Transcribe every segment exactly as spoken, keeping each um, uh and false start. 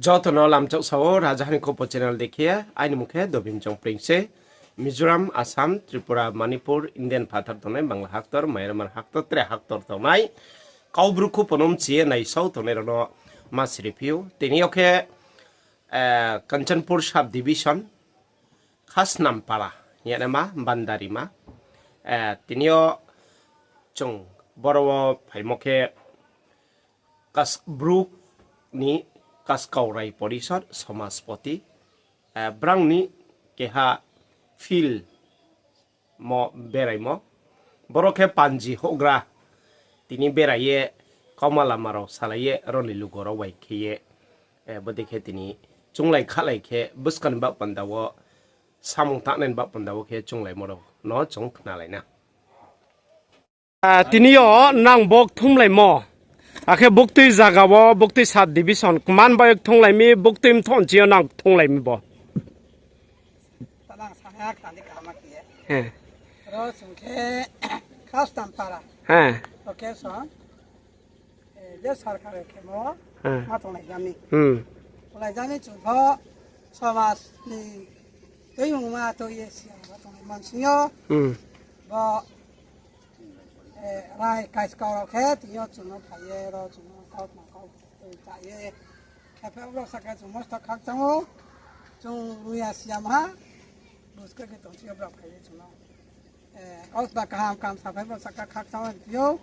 Joto no lamchak sao, Rajaha ni Khupo channel dekhe, aini mung khe Dobin Chongpring se. Mizoram, Assam, Tripura, Manipur, Indian phathar tongnai, Bangla haktor, Myanmar haktor, tre haktor tongnai. Kaubru Khupo no mchi ye naisao tongnai rao no ma siri phi ou. Tini yo khe, eh, Kanchanpur sub division, Khasnam para, hing ye naima, Bandarima. Eh, tini yo chung boro wo phaimo khe, Kas-, Bru ni Kaskau Rai Porishod Somaspoti, eh, brang ni keha field mo beraimo. Boro khe panji houhgra tini berai ye kauma lama rao salai ye aro ni lugo rao bai khe ye, eh, bodei khe tini chunglai khalai khe buskang ni baoh panda wo samung tangnai ni baoh panda wo khe chunglaimo rao no chung khnalai na. Ah, tini yo nang bo kthumlaimo. Akhe buktui zaga wo, buktui sub division kman bai ye kthunglai mi, buktui mthoh nching yo nang kthunglai mi bo. Talang sana khnani kaham khe. He. Ro chung khe Khasnam para. He. Location. Eh, je sarkar khemo, he, ma tonglai jami. Hmm. Tonglai jami chung pho somaj ni tuimungma tui ye siya ma tonglai mansing yo. Hmm. Bo, eh, rai kaiskau rao khe tini yo chung no phai ye, ro chung no kau tma kau tui cha ye. Khe phe ro saka chung mosto khakchang ou. Chung ruya siya ma. Buskang khe tongsi yo brao phai ye chung no. Eh, kau ba kaham kaham saphai bo saka khakchang ou tio.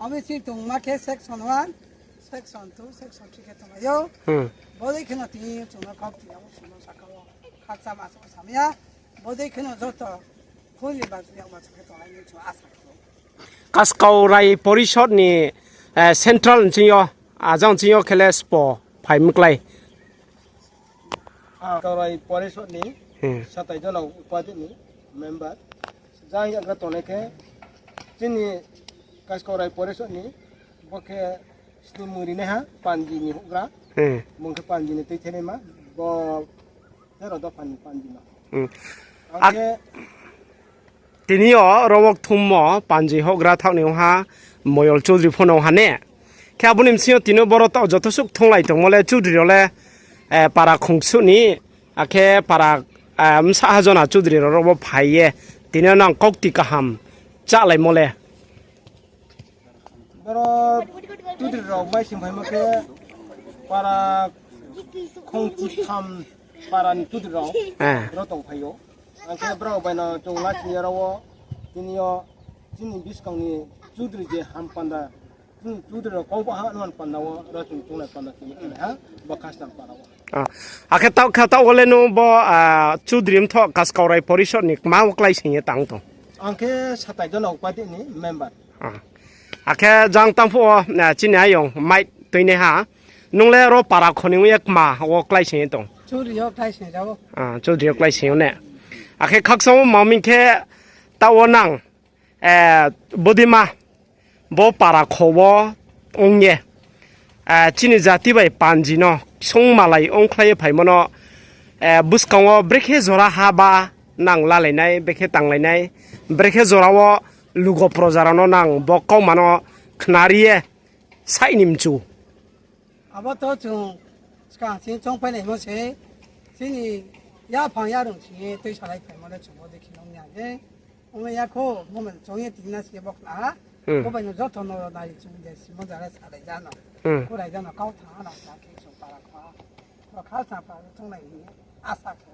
Omo si tongma khe section one, section two, section three khe tonglai ou. Hmm. Bodei kheno tini chung no kau tini abo chung no saka wo khakchang ma chung samya. Bodei kheno joto khuli ba chung yag ma chung khe tonglai ni chung asa khe. Kaskau Rai Porishod ni, eh, central nching yo, ajang nching yo khe le spo phai mklai. Kaskau Rai Porishod ni, hmm, satai jona upadi ni member. Jang yagra tongnai khe, chini Kaskau Rai Porishod ni, bo khe sni mui rinaiha, panji ni houhgra. Hmm. Bung khe panji ni tuithai naima, bo tero dopha ni panji no. Hmm. Ang khe tini yo ro wo kthummo panji houhgra thaoh ni ong ha, Moyol Chudri pho no ong ha ne. Khe abo ni bsing yo tini yo boro taoh joto suh kthunglai tongmo le Chudri rao le, eh, para khongsuh ni, akhe para, eh, bsa ha jona Chudri rao ro wo phai ye, tini yo nang kaukti kaham chálaimo le. Boro Chudri rao mai sing phaimo khe para khongchitham para ni Chudri rao, eh, ro tongphai ou. Ang khe brao bai no chung lasing ya ro wo, tini yo chini buskang ni Chudri je ham panda, chini Chudri rao kau ba ha nuan panda wo, ro chung chunglai panda tini ha, bo Khasnam para wo. Ah, akhe taoh kha taoh wo le nung bo, ah, Chudri mthoh Kaskau Rai Porishod ni kma wo kláising ye tang tong? Ang khe satai jona upadi ni member. Ah. Akhe jang tang phuh wo, ah, chini ayong mic tuinaiha. Nung le ro para kho ni ong ye kma wo kláising ye tong? Chudri yo kláising ya ou. Ah, Chudri yo kláising ou ne. Akhe khakchang wo ma ming khe taoh wo nang, eh, bodima bo para kho wo ong ye, eh, chini jati bai panji no ksung malai ongkhlai ye phaimo no, eh, buskang wo brekhe jora ha ba nang lalai nai, brekhe tanglai nai, brekhe jora wo lugo proja rao no nang bo kauma no khnari ye saih ni mchu. Abo to chung skang chini choungpai naimo se, chini yaphang yarung chini tuisalai phaimo le chung bo dei khe nung ya je. Ong ya kho, bo mai choung ye tingna se bo khna ha. Hmm. Bo bai no joto no nai chung de simo jara salai jano. Hmm. Kurai jano kau tha ano sa khe chung para kho. Bo kha sa para thung nai ni asa khe.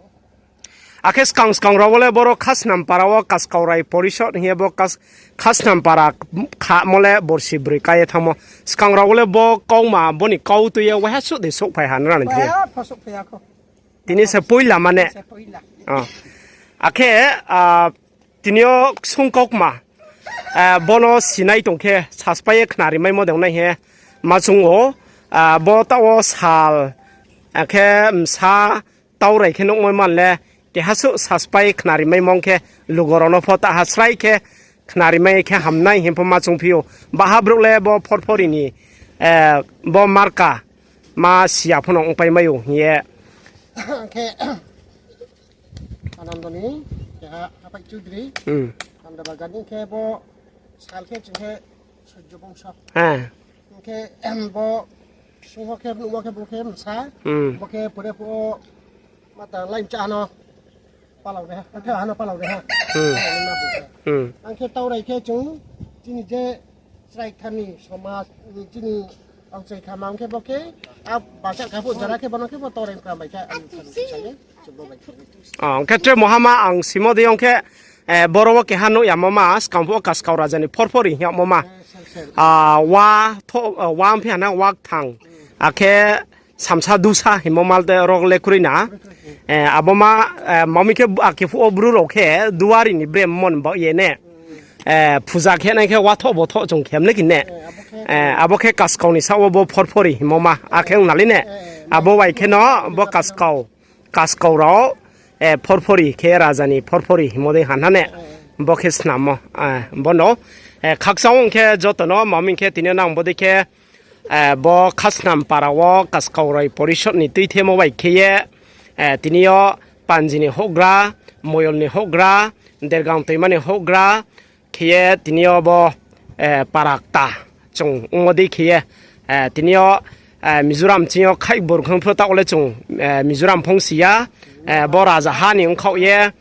Akhe skang skang rao wo le boro Khasnam para wo Kaskau Rai Porishod hing ye bo Kas-, Khasnam para khamo le borsi broi ka ye thanngmo. Skang rao wo le bo kauma, bo ni kau tui ye waiha suh de souhphai ha nrani thing ye? Waiha pho souhphai ya kho. Tini se poila mane? Tini se poila. Oh. Akhe, ah, tini yo ksung kaukma, ah, bo no sinai tong khe saspai ye khnari maimo de ong nai he ma chung ou, ah, bo taoh wo sal, akhe bsa, taurai khe nuhmai man le, keha suh saspai khnari maimo ong khe, lugo rao no pho taha srai khe khnari mai khe hamnai hing pho ma chung phi ou. Baha brouh le bo phorphori ni, eh, bo marka ma siya pho no ongpai mai ou hing ye. Khe Anando ni keha Apai Chudri. Hmm. Anda bagan ni khe bo sal khe chung khe Surjo Bongso. Hing khe bo Sungho khe nuhmo khe bo khe msa. Hmm. Bo khe pore pho mata line cha no palao de ha. Athe ha no palao de ha. Hmm. Palao ni ma bo khe. Hmm. Ang khe taurai khe chung chini je chrai khani somaj ni chini ang chrai khama ang khe bo khe a basa kha pho jara khe bono khe bo taurai kha bai khe ang khe sa ye. Ang khe tre mohama ang simo de ong khe, eh, boro wo keha nuh yamo ma, skang phuh wo Kaskau raja ni phorphori hing yamo ma. Ah, wa tho, ah, wa mphi hana wa kthang. Akhe samsa dusa himo mal de rok le kroi na. Eh, abo ma, eh, mami khe, akhe phuh wo bru rao khe duari ni brem mon ba ye ne. Eh, phuja khe nai khe wathoh bothoh chung khem le kine. Eh, abo khe Kaskau ni sa wo bo phorphori himo ma. Akhe ong nali ne. Abo bai khe no bo Kaskau. Kaskau rao, eh, phorphori khe raja ni phorphori himo dei hanha ne. Bo khe snammo, eh, bono, eh, khakchang ong khe joto no, mami khe tini yo nang bodei khe, eh, bo Khasnam para wo Kaskau Rai Porishod ni tuithemo bai khe ye, eh, tini yo Panji ni houhgra, Moyol ni houhgra, Dergang Toima ni houhgra, khe ye tini yo bo, eh, para kta chung ongmo dei khe ye, eh, tini yo, eh, Mizoram ching yo khaih bor khong phro taoh le chung, eh, Mizoram phong si ya, eh, bo raja ha ni ongkhaoh ye,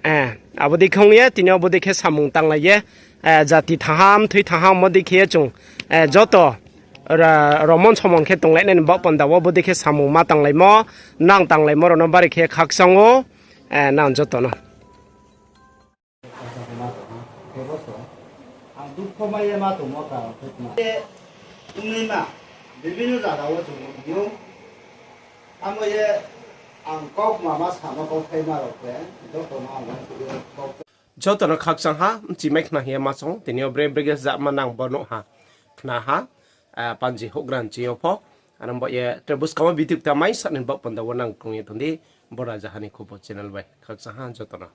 eh, abo dei khe ong ye, tini yo bo dei khe samung tanglai ye, eh, jati thaham, thui thaham mo dei khe ye chung, eh, joto ra-, romon somon khe tonglai nai ni baoh panda wo bo dei khe samung ma tanglaimo, nang tanglaimo rao no bari khe khakchang ou, eh, nang joto no. Ang dukho mai ye ma tongmo karon khe tma. Ongnaima, bibhinno zaga wo chung nuh ou. Amo ye ang kaukma ma samo kauthai ma rao khe, joto no ang uaingsouh ye kau. Joto no khakchang ha, bchi mai khna hing ye ma chung, tini yo bre bre khe jama nang bo nuh ha, khna ha, ah, Panji houhgra ni ching yo pho. Ano bo ye tre buskang wo video kta mai sa ni baoh panda wo nang krung ye tong di, bo raja ha ni khupo channel bai. Khakchang ha joto no.